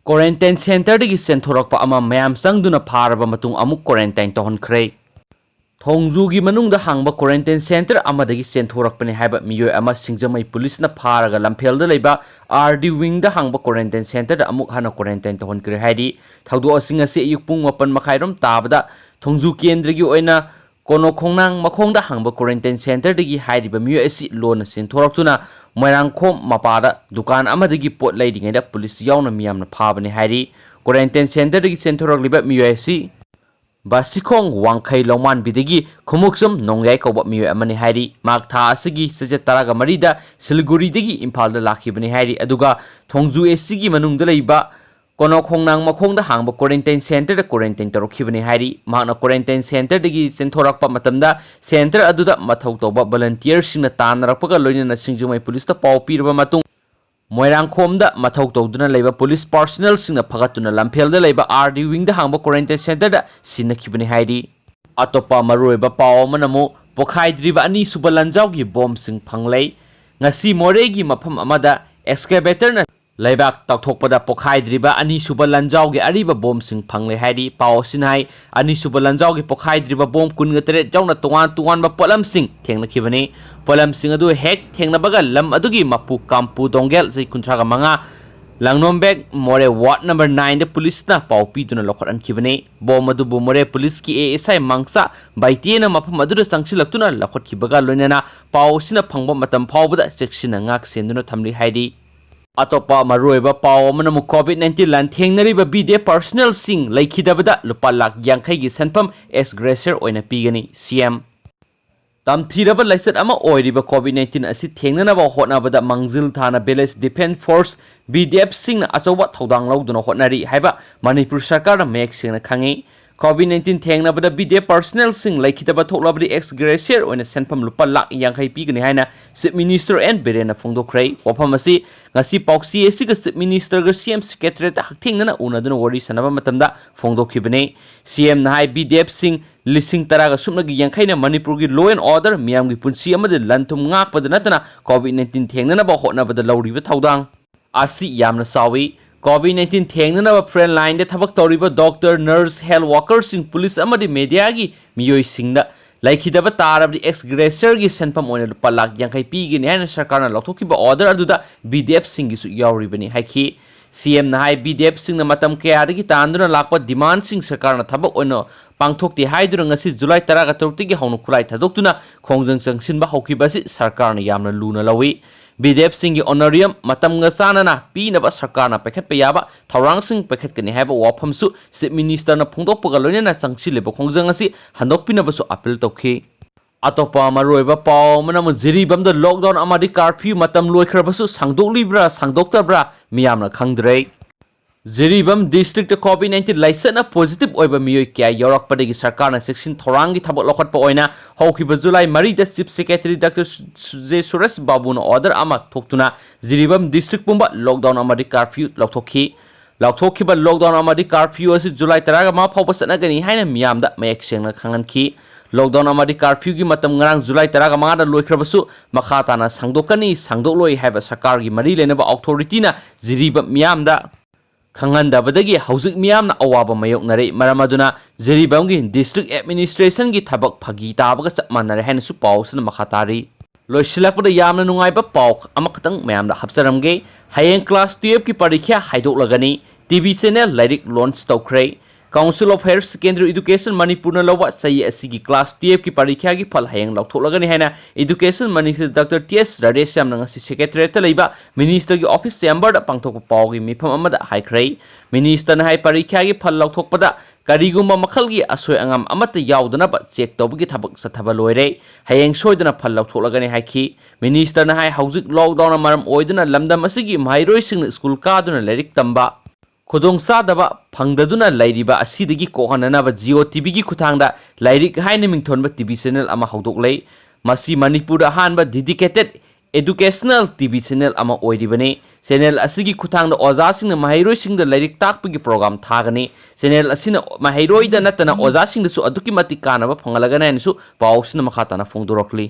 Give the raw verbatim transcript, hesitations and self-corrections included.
Quarantine centreꯗꯒꯤ ꯆꯦꯟꯊꯣꯔꯛꯄ ꯑꯃ ꯃꯌꯥꯝ ꯆꯪꯗꯨꯅ ꯐꯥꯔꯕ ꯃꯇꯨꯡ ꯑꯃꯨꯛ quarantine ꯇꯧꯍꯟꯈ꯭ꯔꯦ꯫ ꯊꯣꯡꯖꯨꯒꯤ ꯃꯅꯨꯡꯗ ꯍꯥꯡꯕ quarantine centre ꯑꯃꯗꯒꯤ ꯆꯦꯟꯊꯣꯔꯛꯄꯅꯤ ꯍꯥꯏꯕ ꯃꯤꯑꯣꯏ ꯑꯃ ꯁꯤꯡꯖꯃꯩ ꯄꯨꯂꯤꯁꯅ ꯐꯥꯔꯒ ꯂꯝꯐꯦꯜꯗ ꯂꯩꯕ RD wingꯗ ꯍꯥꯡꯕ quarantine centreꯗ ꯑꯃꯨꯛ ꯍꯟꯅ quarantine ꯇꯧꯍꯟꯈ꯭ꯔꯦ ꯍꯥꯏꯔꯤ꯫ ꯊꯧꯗꯣꯛ ꯑꯁꯤ ꯉꯁꯤ ꯑꯌꯨꯛ ꯄꯨꯡ ꯃꯥꯄꯟ ꯃꯈꯥꯏꯔꯣꯝ ꯇꯥꯕꯗ ꯊꯣꯡꯖꯨ ꯀꯦꯟꯗ꯭ꯔꯒꯤ ꯑꯣꯏꯅ ꯀꯣꯅꯣ ꯈꯣꯡꯅꯥꯡ ꯃꯈꯣꯡꯗ ꯍꯥꯡꯕ quarantine centreꯗꯒꯤ ꯍꯥꯏꯔꯤꯕ ꯃꯤꯑꯣꯏ ꯑꯁꯤ ꯂꯣꯟꯅ ꯆꯦꯟꯊꯣꯔꯛꯇꯨꯅ ꯃꯣꯏꯔꯥꯡꯈꯣꯝ ꯃꯄꯥꯗ ꯗꯨꯀꯥꯟ ꯑꯃꯗꯒꯤ ꯄꯣꯠ ꯂꯩꯔꯤꯉꯩꯗ ꯄꯨꯂꯤꯁ ꯌꯥꯎꯅ ꯃꯤꯌꯥꯝꯅ ꯐꯥꯕꯅꯤ ꯍꯥꯏꯔꯤ꯫ Quarantine centreꯗꯒꯤ ꯆꯦꯟꯊꯣꯔꯛꯂꯤꯕ ꯃꯤꯑꯣꯏ ꯑꯁꯤ ꯕꯥꯁꯤꯈꯣꯡ ꯋꯥꯡꯈꯩ ꯂꯧꯃꯥꯟꯕꯤꯗꯒꯤ ꯈꯨꯃꯨꯛꯆꯨꯝ ꯅꯣꯡꯌꯥꯏ ꯀꯧꯕ ꯃꯤꯑꯣꯏ ꯑꯃꯅꯤ ꯍꯥꯏꯔꯤ꯫ ꯃꯍꯥꯛ ꯊꯥ ꯑꯁꯤꯒꯤ ꯆꯩꯆꯠ ꯇꯔꯥꯒ ꯃꯔꯤꯗ ꯁꯤꯂꯤꯒꯨꯔꯤꯗꯒꯤ ꯏꯝꯐꯥꯜꯗ ꯂꯥꯛꯈꯤꯕꯅꯤ ꯍꯥꯏꯔꯤ꯫ ꯑꯗꯨꯒ ꯊꯣꯡꯖꯨ ACꯒꯤ ꯃꯅꯨꯡꯗ ꯂꯩꯕ ꯀꯣꯅꯣ ꯈꯣꯡꯅꯥꯡ ꯃꯈꯣꯡꯗ ꯍꯥꯡꯕ quarantine centreꯗ quarantine ꯇꯧꯔꯛꯈꯤꯕꯅꯤ ꯍꯥꯏꯔꯤ꯫ ꯃꯍꯥꯛꯅ quarantine centreꯗꯒꯤ ꯆꯦꯟꯊꯣꯔꯛꯄ ꯃꯇꯝꯗ centre ꯑꯗꯨꯗ ꯃꯊꯧ ꯇꯧꯕ volunteerꯁꯤꯡꯅ ꯇꯥꯟꯅꯔꯛꯄꯒ ꯂꯣꯏꯅꯅ ꯁꯤꯡꯖꯃꯩ ꯄꯨꯂꯤꯁꯇ ꯄꯥꯎ ꯄꯤꯔꯕ ꯃꯇꯨꯡ ꯃꯣꯏꯔꯥꯡꯈꯣꯝꯗ ꯃꯊꯧ ꯇꯧꯗꯨꯅ ꯂꯩꯕ ꯄꯨꯂꯤꯁ personnelꯁꯤꯡꯅ ꯐꯒꯠꯇꯨꯅ ꯂꯝꯐꯦꯜꯗ ꯂꯩꯕ RD wingꯗ ꯍꯥꯡꯕ quarantine centreꯗ ꯁꯤꯟꯅꯈꯤꯕꯅꯤ ꯍꯥꯏꯔꯤ꯫ ꯑꯇꯣꯞꯄ ꯃꯔꯨꯑꯣꯏꯕ ꯄꯥꯎ ꯑꯃꯅ ꯑꯃꯨꯛ ꯄꯣꯈꯥꯏꯗ꯭ꯔꯤꯕ ꯑꯅꯤꯁꯨꯕ ꯂꯥꯟꯖꯥꯎꯒꯤ ꯕꯣꯝꯁꯤꯡ ꯐꯪꯂꯦ꯫ ꯉꯁꯤ ꯃꯣꯔꯦꯒꯤ ꯃꯐꯝ ꯑꯃꯗ excavatorꯅ ꯂꯩꯕꯥꯛ ꯇꯧꯊꯣꯛꯄꯗ ꯄꯣꯈꯥꯏꯗ꯭ꯔꯤꯕ ꯑꯅꯤꯁꯨꯕ ꯂꯥꯟꯖꯥꯎꯒꯤ ꯑꯔꯤꯕ ꯕꯣꯝꯁꯤꯡ ꯐꯪꯂꯦ ꯍꯥꯏꯔꯤ꯫ ꯄꯥꯎ ꯑꯁꯤꯅ ꯍꯥꯏ, ꯑꯅꯤꯁꯨꯕ ꯂꯥꯟꯖꯥꯎꯒꯤ ꯄꯣꯈꯥꯏꯗ꯭ꯔꯤꯕ ꯕꯣꯝ ꯀꯨꯟꯒ ꯇꯔꯦꯠ ꯌꯥꯎꯅ ꯇꯣꯉꯥꯟ ꯇꯣꯉꯥꯟꯕ ꯄꯣꯠꯂꯝꯁꯤꯡ ꯊꯦꯡꯅꯈꯤꯕꯅꯤ꯫ ꯄꯣꯠꯂꯝꯁꯤꯡ ꯑꯗꯨ ꯍꯦꯛ ꯊꯦꯡꯅꯕꯒ ꯂꯝ ꯑꯗꯨꯒꯤ ꯃꯄꯨ ꯀꯥꯝꯄꯨ ꯗꯣꯡꯒꯦꯜ, ꯆꯍꯤ ꯀꯨꯟꯊ꯭ꯔꯥꯒ ꯃꯉꯥ, ꯂꯥꯡꯅꯣꯝꯕꯦꯛ ꯃꯣꯔꯦ ward number nineꯗ ꯄꯨꯂꯤꯁꯅ ꯄꯥꯎ ꯄꯤꯗꯨꯅ ꯂꯧꯈꯠꯍꯟꯈꯤꯕꯅꯤ꯫ ꯕꯣꯝ ꯑꯗꯨꯕꯨ ꯃꯣꯔꯦ ꯄꯨꯂꯤꯁꯀꯤ ASI ꯃꯥꯡꯆꯥ ꯕꯥꯏꯇꯦꯅ ꯃꯐꯝ ꯑꯗꯨꯗ ꯆꯪꯁꯤꯜꯂꯛꯇꯨꯅ ꯂꯧꯈꯠꯈꯤꯕꯒ ꯂꯣꯏꯅꯅ ꯄꯥꯎ ꯑꯁꯤꯅ ꯐꯪꯕ ꯃꯇꯝ ꯐꯥꯎꯕꯗ ꯆꯦꯛꯁꯤꯟꯅ ꯉꯥꯛ ꯁꯦꯟꯗꯨꯅ ꯊꯝꯂꯤ ꯍꯥꯏꯔꯤ꯫ ꯑꯇꯣꯞꯄ ꯃꯔꯨꯑꯣꯏꯕ ꯄꯥꯎ ꯑꯃꯅ ꯑꯃꯨꯛ COVID nineteen ꯂꯥꯟꯊꯦꯡꯅꯔꯤꯕ BDF personnelꯁꯤꯡ ꯂꯩꯈꯤꯗꯕꯗ ꯂꯨꯄꯥ ꯂꯥꯈ ꯌꯥꯡꯈꯩꯒꯤ ꯁꯦꯟꯐꯝ ex gratia ꯑꯣꯏꯅ ꯄꯤꯒꯅꯤ, CM꯫ ꯇꯝꯊꯤꯔꯕ ꯂꯥꯏꯆꯠ ꯑꯃ ꯑꯣꯏꯔꯤꯕ COVID nineteen ꯑꯁꯤ ꯊꯦꯡꯅꯅꯕ ꯍꯣꯠꯅꯕꯗ ꯃꯥꯡꯖꯤꯜ ꯊꯥꯅ Village Defence Force, BDFꯁꯤꯡꯅ ꯑꯆꯧꯕ ꯊꯧꯗꯥꯡ ꯂꯧꯗꯨꯅ ꯍꯣꯠꯅꯔꯤ ꯍꯥꯏꯕ ꯃꯅꯤꯄꯨꯔ ꯁꯔꯀꯥꯔꯅ ꯃꯌꯦꯛ ꯁꯦꯡꯅ ꯈꯪꯉꯤ꯫ COVID nineteen ꯊꯦꯡꯅꯕꯗ BDF personnelꯁꯤꯡ ꯂꯩꯈꯤꯗꯕ ꯊꯣꯛꯂꯕꯗꯤ ex gratia ꯑꯣꯏꯅ ꯁꯦꯟꯐꯝ ꯂꯨꯄꯥ ꯂꯥꯈ ꯌꯥꯡꯈꯩ ꯄꯤꯒꯅꯤ ꯍꯥꯏꯅ Chief Minister N ꯕꯤꯔꯦꯟꯅ ꯐꯣꯡꯗꯣꯛꯈ꯭ꯔꯦ꯫ ꯋꯥꯐꯝ ꯑꯁꯤ ꯉꯁꯤ ꯄꯥꯎꯆꯦ ꯑꯁꯤꯒ Chief Ministerꯒ CM Secretariatꯇ ꯍꯛꯊꯦꯡꯅꯅ ꯎꯅꯗꯨꯅ ꯋꯥꯔꯤ ꯁꯥꯟꯅꯕ ꯃꯇꯝꯗ ꯐꯣꯡꯗꯣꯛꯈꯤꯕꯅꯤ꯫ CMꯅ ꯍꯥꯏ, BDFꯁꯤꯡ ꯂꯤꯁꯤꯡ ꯇꯔꯥꯒ ꯁꯨꯞꯅꯒꯤ ꯌꯥꯡꯈꯩꯅ ꯃꯅꯤꯄꯨꯔꯒꯤ law and order, ꯃꯤꯌꯥꯝꯒꯤ ꯄꯨꯟꯁꯤ ꯑꯃꯗꯤ ꯂꯟ ꯊꯨꯝ ꯉꯥꯛꯄꯗ ꯅꯠꯇꯅ COVID nineteen ꯊꯦꯡꯅꯅꯕ ꯍꯣꯠꯅꯕꯗ ꯂꯧꯔꯤꯕ ꯊꯧꯗꯥꯡ ꯑꯁꯤ ꯌꯥꯝꯅ ꯆꯥꯎꯏ꯫ ꯀꯣꯚꯤꯗ ꯅꯥꯏꯟꯇꯤꯟ ꯊꯦꯡꯅꯅꯕ front line ꯗ ꯊꯕꯛ ꯇꯧꯔꯤꯕ ꯗꯣꯛꯇꯔ, ꯅꯔꯁ, ꯍꯦꯜꯊ ꯋꯥꯔꯀꯔꯁꯤꯡ, ꯄꯨꯂꯤꯁ ꯑꯃꯗꯤ ꯃꯦꯗꯤꯌꯥꯒꯤ ꯃꯤꯑꯣꯏꯁꯤꯡꯗ ꯂꯩꯈꯤꯗꯕ ꯇꯥꯔꯕꯗꯤ ex gratia ꯒꯤ ꯁꯦꯟꯐꯝ ꯑꯣꯏꯅ ꯂꯨꯄꯥ ꯂꯥꯈ ꯌꯥꯡꯈꯩ ꯄꯤꯒꯅꯤ ꯍꯥꯏꯅ ꯁꯔꯀꯥꯔꯅ ꯂꯧꯊꯣꯛꯈꯤꯕ order ꯑꯗꯨꯗ ꯕꯤ ꯗꯤ ꯑꯦꯐꯁꯤꯡꯒꯤꯁꯨ ꯌꯥꯎꯔꯤꯕꯅꯤ ꯍꯥꯏꯈꯤ꯫ ꯁꯤ ꯑꯦꯝꯅ ꯍꯥꯏ, ꯕꯤ ꯗꯤ ꯑꯦꯐꯁꯤꯡꯅ ꯃꯇꯝ ꯀꯌꯥꯗꯒꯤ ꯇꯥꯟꯗꯨꯅ ꯂꯥꯛꯄ demandꯁꯤꯡ ꯁꯔꯀꯥꯔꯅ ꯊꯕꯛ ꯑꯣꯏꯅ ꯄꯥꯡꯊꯣꯛꯇꯦ ꯍꯥꯏꯗꯨꯅ ꯉꯁꯤ ꯖꯨꯂꯥꯏ ꯇꯔꯥꯒ ꯇꯔꯨꯛꯇꯒꯤ ꯍꯧꯅ ꯈꯨꯠꯂꯥꯏ ꯊꯥꯗꯣꯛꯇꯨꯅ ꯈꯣꯡꯖꯪ ꯆꯪꯁꯤꯟꯕ ꯍꯧꯈꯤꯕ ꯑꯁꯤ ꯁꯔꯀꯥꯔꯅ ꯌꯥꯝꯅ ꯂꯨꯅ ꯂꯧꯏ꯫ ꯕꯤ ꯗꯤ ꯑꯦꯐꯁꯤꯡꯒꯤ honorarium ꯃꯇꯝꯒ ꯆꯥꯟꯅꯅ ꯄꯤꯅꯕ ꯁꯔꯀꯥꯔꯅ ꯄꯥꯏꯈꯠꯄ ꯌꯥꯕ ꯊꯧꯔꯥꯡꯁꯤꯡ ꯄꯥꯏꯈꯠꯀꯅꯤ ꯍꯥꯏꯕ ꯋꯥꯐꯝꯁꯨ ꯆꯤꯐ ꯃꯤꯅꯤꯁꯇꯔꯅ ꯐꯣꯡꯗꯣꯛꯄꯒ ꯂꯣꯏꯅꯅ ꯆꯪꯁꯤꯜꯂꯤꯕ ꯈꯣꯡꯖꯪ ꯑꯁꯤ ꯍꯟꯗꯣꯛꯄꯤꯅꯕꯁꯨ appeal ꯇꯧꯈꯤ꯫ ꯑꯇꯣꯞꯄ ꯃꯔꯨꯑꯣꯏꯕ ꯄꯥꯎ ꯑꯃꯅ ꯑꯃꯨꯛ ꯖꯤꯔꯤꯕꯥꯝꯗ lockdown ꯑꯃꯗꯤ curfew ꯃꯇꯝ ꯂꯣꯏꯈ꯭ꯔꯕꯁꯨ ꯁꯥꯡꯗꯣꯛꯂꯤꯕ꯭ꯔꯥ ꯁꯥꯡꯗꯣꯛꯇꯕ꯭ꯔꯥ ꯃꯤꯌꯥꯝꯅ ꯈꯪꯗ꯭ꯔꯦ꯫ ꯖꯤꯔꯤꯕꯥꯝ district ꯇ ꯀꯣꯚꯤꯗ ꯅꯥꯏꯟꯇꯤꯟ ꯂꯥꯏꯆꯠꯅ positive ꯑꯣꯏꯕ ꯃꯤꯑꯣꯏ ꯀꯌꯥ ꯌꯥꯎꯔꯛꯄꯗꯒꯤ ꯁꯔꯀꯥꯔꯅ ꯆꯦꯛꯁꯤꯟ ꯊꯧꯔꯥꯡꯒꯤ ꯊꯕꯛ ꯂꯧꯈꯠꯄ ꯑꯣꯏꯅ ꯍꯧꯈꯤꯕ ꯖꯨꯂꯥꯏ ꯃꯔꯤꯗ Chief Secretary ꯗꯥꯛꯇꯔ ꯁꯨ-, ꯖꯦ ꯁꯨꯔꯦꯁ ꯕꯥꯕꯨꯅ order ꯑꯃ ꯊꯣꯛꯇꯨꯅ ꯖꯤꯔꯤꯕꯥꯝ district ꯄꯨꯝꯕ lockdown ꯑꯃꯗꯤ curfew ꯂꯧꯊꯣꯛꯈꯤ꯫ ꯂꯧꯊꯣꯛꯈꯤꯕ lockdown ꯑꯃꯗꯤ curfew ꯑꯁꯤ ꯖꯨꯂꯥꯏ ꯇꯔꯥꯒ ꯃꯉꯥ ꯐꯥꯎꯕ ꯆꯠꯅꯒꯅꯤ ꯍꯥꯏꯅ ꯃꯤꯌꯥꯝꯗ ꯃꯌꯦꯛ ꯁꯦꯡꯅ ꯈꯪꯍꯟꯈꯤ꯫ Lockdown ꯑꯃꯗꯤ curfewꯒꯤ ꯃꯇꯝ ꯉꯔꯥꯡ ꯖꯨꯂꯥꯏ ꯇꯔꯥꯒ ꯃꯉꯥꯗ ꯂꯣꯏꯈ꯭ꯔꯕꯁꯨ ꯃꯈꯥ ꯇꯥꯅ ꯁꯥꯡꯗꯣꯛꯀꯅꯤ, ꯁꯥꯡꯗꯣꯛꯂꯣꯏ ꯍꯥꯏꯕ ꯁꯔꯀꯥꯔꯒꯤ ꯃꯔꯤ ꯂꯩꯅꯕ authorityꯅ ꯖꯤꯔꯤꯕꯥꯝ ꯃꯤꯌꯥꯝꯗ ꯈꯪꯍꯟꯗꯕꯗꯒꯤ ꯍꯧꯖꯤꯛ ꯃꯤꯌꯥꯝꯅ ꯑꯋꯥꯕ ꯃꯥꯌꯣꯛꯅꯔꯤ꯫ ꯃꯔꯝ ꯑꯗꯨꯅ ꯖꯤꯔꯤꯕꯥꯝꯒꯤ district administrationꯒꯤ ꯊꯕꯛ ꯐꯥꯒꯤ ꯇꯥꯕꯒ ꯆꯞ ꯃꯥꯟꯅꯔꯦ ꯍꯥꯏꯅꯁꯨ ꯄꯥꯎꯁꯤꯅ ꯃꯈꯥ ꯇꯥꯔꯤ꯫ ꯂꯣꯏꯁꯤꯜꯂꯛꯄꯗ ꯌꯥꯝꯅ ꯅꯨꯡꯉꯥꯏꯕ ꯄꯥꯎ ꯑꯃꯈꯛꯇꯪ ꯃꯌꯥꯝꯗ ꯍꯥꯞꯆꯔꯝꯒꯦ꯫ ꯍꯌꯦꯡ class twelveꯀꯤ ꯄꯔꯤꯈ꯭ꯌꯥ ꯍꯥꯏꯗꯣꯛꯂꯒꯅꯤ꯫ ꯇꯤ ꯚꯤ channel ꯂꯥꯏꯔꯤꯛ launch ꯇꯧꯈ꯭ꯔꯦ꯫ Council of Higher Secondary Education ꯃꯅꯤꯄꯨꯔꯅ ꯂꯧꯕ ꯆꯍꯤ ꯑꯁꯤꯒꯤ class twelveꯀꯤ ꯄꯔꯤꯈ꯭ꯌꯥꯒꯤ ꯐꯜ ꯍꯌꯦꯡ ꯂꯥꯎꯊꯣꯛꯂꯒꯅꯤ ꯍꯥꯏꯅ Education Minister ꯗꯥꯛꯇꯔ ꯇꯤ ꯑꯦꯁ ꯔꯥꯙꯦꯁ꯭ꯌꯥꯝꯅ ꯉꯁꯤ Secretariatꯇ ꯂꯩꯕ ministerꯒꯤ office chamberꯗ ꯄꯥꯡꯊꯣꯛꯄ ꯄꯥꯎꯒꯤ ꯃꯤꯐꯝ ꯑꯃꯗ ꯍꯥꯏꯈ꯭ꯔꯦ꯫ Ministerꯅ ꯍꯥꯏ, ꯄꯔꯤꯈ꯭ꯌꯥꯒꯤ ꯐꯜ ꯂꯥꯎꯊꯣꯛꯄꯗ ꯀꯔꯤꯒꯨꯝꯕ ꯃꯈꯜꯒꯤ ꯑꯁꯣꯏ ꯑꯉꯥꯝ ꯑꯃꯠꯇ ꯌꯥꯎꯗꯅꯕ check ꯇꯧꯕꯒꯤ ꯊꯕꯛ ꯆꯠꯊꯕ ꯂꯣꯏꯔꯦ꯫ ꯍꯌꯦꯡ ꯁꯣꯏꯗꯅ ꯐꯜ ꯂꯧꯊꯣꯛꯂꯒꯅꯤ ꯍꯥꯏꯈꯤ꯫ Ministerꯅ ꯍꯥꯏ, ꯍꯧꯖꯤꯛ lockdownꯅ ꯃꯔꯝ ꯑꯣꯏꯗꯨꯅ ꯂꯝꯗꯝ ꯑꯁꯤꯒꯤ ꯃꯍꯩꯔꯣꯏꯁꯤꯡꯅ ꯁ꯭ꯀꯨꯜ ꯀꯥꯗꯨꯅ ꯂꯥꯏꯔꯤꯛ ꯇꯝꯕ ꯈꯨꯗꯣꯡꯆꯥꯗꯕ ꯐꯪꯗꯗꯨꯅ ꯂꯩꯔꯤꯕ ꯑꯁꯤꯗꯒꯤ ꯀꯣꯛꯍꯟꯅꯅꯕ Jio TVꯒꯤ ꯈꯨꯠꯊꯥꯡꯗ ꯂꯥꯏꯔꯤꯛ ꯍꯥꯏꯅ ꯃꯤꯡꯊꯣꯟꯕ ꯇꯤ ꯚꯤ channel ꯑꯃ ꯍꯧꯗꯣꯛꯂꯦ꯫ ꯃꯁꯤ ꯃꯅꯤꯄꯨꯔꯗ ꯑꯍꯥꯟꯕ dedicated educational T V channel ꯑꯃ ꯑꯣꯏꯔꯤꯕꯅꯤ꯫ Channel ꯑꯁꯤꯒꯤ ꯈꯨꯠꯊꯥꯡꯗ ꯑꯣꯖꯥꯁꯤꯡꯅ ꯃꯍꯩꯔꯣꯏꯁꯤꯡꯗ ꯂꯥꯏꯔꯤꯛ ꯇꯥꯛꯄꯒꯤ program ꯊꯥꯒꯅꯤ꯫ Channel ꯑꯁꯤꯅ ꯃꯍꯩꯔꯣꯏꯗ ꯅꯠꯇꯅ ꯑꯣꯖꯥꯁꯤꯡꯗꯁꯨ ꯑꯗꯨꯛꯀꯤ ꯃꯇꯤꯛ ꯀꯥꯟꯅꯕ ꯐꯪꯍꯜꯂꯒꯅꯤ ꯍꯥꯏꯅꯁꯨ ꯄꯥꯎꯁꯤꯅ ꯃꯈꯥ ꯇꯥꯅ ꯐꯣꯡꯗꯣꯔꯛꯂꯤ꯫